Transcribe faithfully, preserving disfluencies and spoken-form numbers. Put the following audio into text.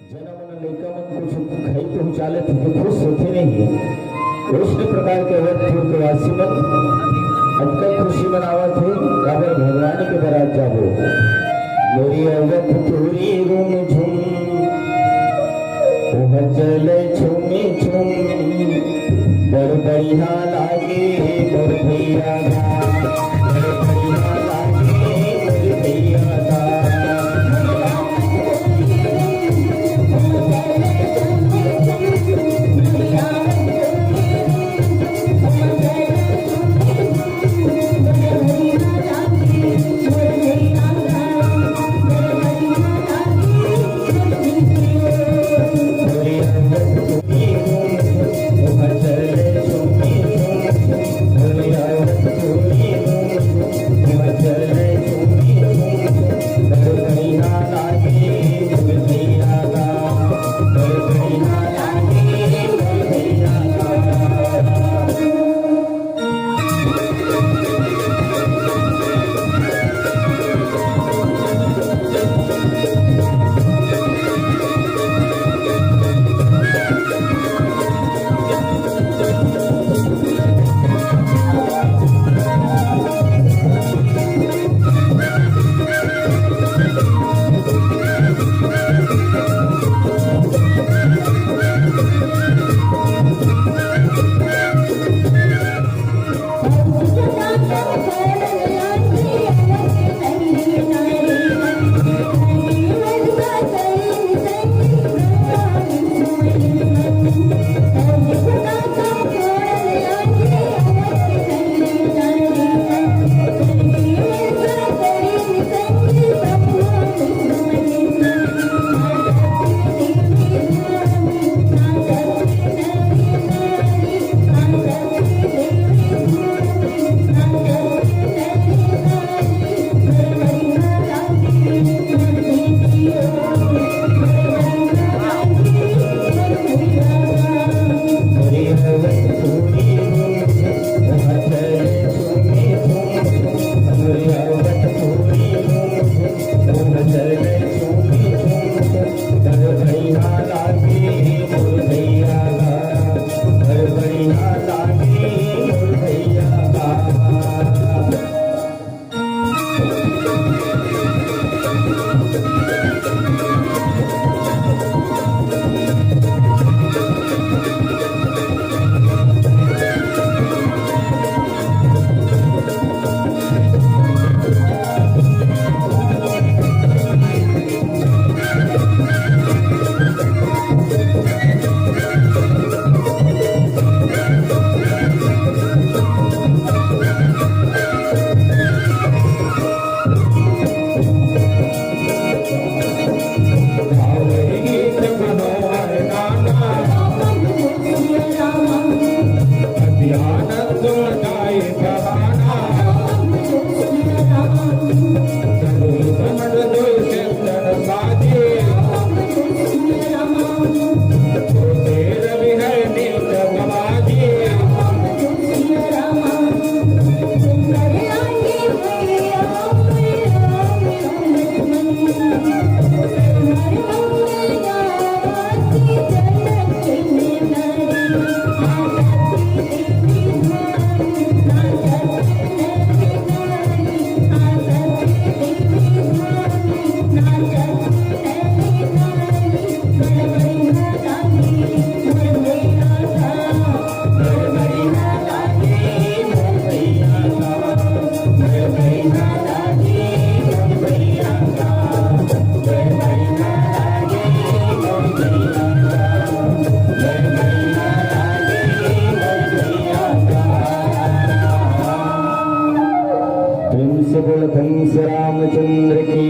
जेन मन लइका मन कुछ खाई पहुँचा लेथे, तो खुश होथे नहीं। वैसने प्रकार के अवधपुर के वासी मन अतका खुशी मनावत हे, काबर भगवान के बरात जाबो। मोरी अवधपुरी रूम झुम, ओह चले छुमी छुम, बड़ बढ़िया लागे मोर भैया गा, बड़ बढ़िया लागे मोर भैया गा। प्रेम से बोल कंस रामचंद्र की।